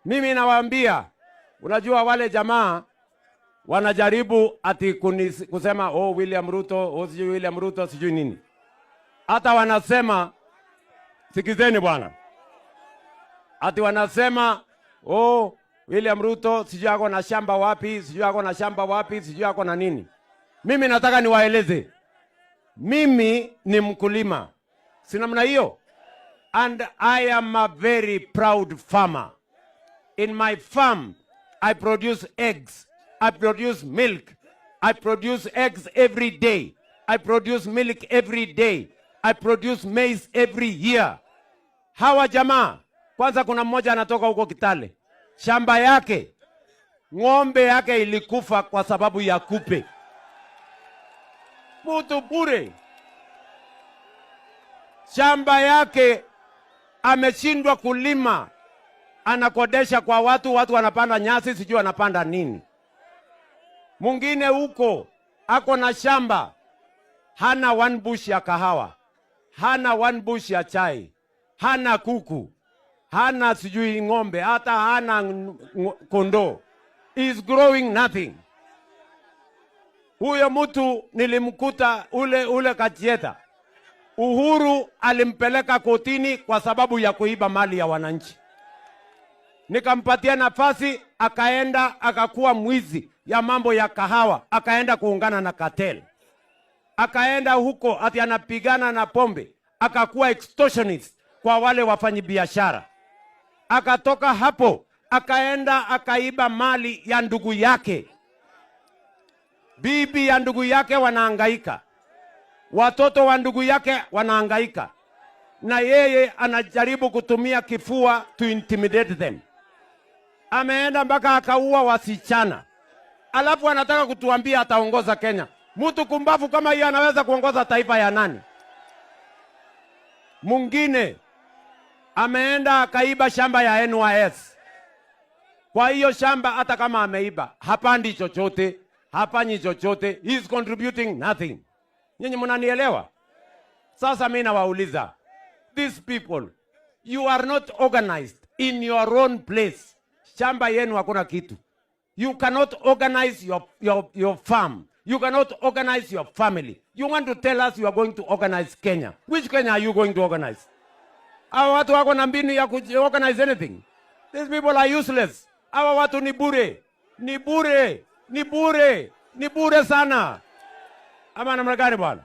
Mimi nawaambia, unajua wale jamaa wanajaribu ati kusema, "Oh, William Ruto, oh, sijui William Ruto, sijui nini." Hata wanasema, sikizeni bwana, ati wanasema, "Oh, William Ruto sijui ako na shamba wapi, sijui ako na shamba wapi, sijui ako na nini." Mimi nataka niwaeleze, mimi ni mkulima, si namna hiyo? And I am a very proud farmer. In my farm, I produce eggs, I produce milk, I produce eggs every day, I produce milk every day, I produce maize every year. Hawa jamaa, kwanza kuna mmoja anatoka huko Kitale, shamba yake, ng'ombe yake ilikufa kwa sababu ya kupe. Mutu bure, shamba yake ameshindwa kulima, anakodesha kwa watu, watu wanapanda nyasi, sijui wanapanda nini. Mwingine huko ako na shamba, hana one bush ya kahawa, hana one bush ya chai, hana kuku, hana sijui ng'ombe, hata hana kondoo. Is growing nothing. Huyo mtu nilimkuta ule ule Kachieta. Uhuru alimpeleka kotini kwa sababu ya kuiba mali ya wananchi. Nikampatia nafasi, akaenda akakuwa mwizi ya mambo ya kahawa, akaenda kuungana na cartel, akaenda huko ati anapigana na pombe, akakuwa extortionist kwa wale wafanyibiashara. Akatoka hapo akaenda akaiba mali ya ndugu yake, bibi ya ndugu yake wanahangaika, watoto wa ndugu yake wanahangaika, na yeye anajaribu kutumia kifua to intimidate them. Ameenda mpaka akaua wasichana, alafu anataka kutuambia ataongoza Kenya. Mtu kumbavu kama hiyo anaweza kuongoza taifa ya nani? Mwingine ameenda akaiba shamba ya NYS. Kwa hiyo shamba, hata kama ameiba, hapandi chochote, hafanyi chochote, he is contributing nothing. Nyinyi mnanielewa? Sasa mimi nawauliza, these people, you are not organized in your own place. Shamba yenu hakuna kitu. You cannot organize your farm. You cannot organize your family. You want to tell us you are going to organize Kenya. Which Kenya are you going to organize? Hawa watu wako na mbinu ya ku organize anything? These people are useless. Hawa watu ni bure, ni bure, ni bure, ni bure sana. Ama namna gani, bwana?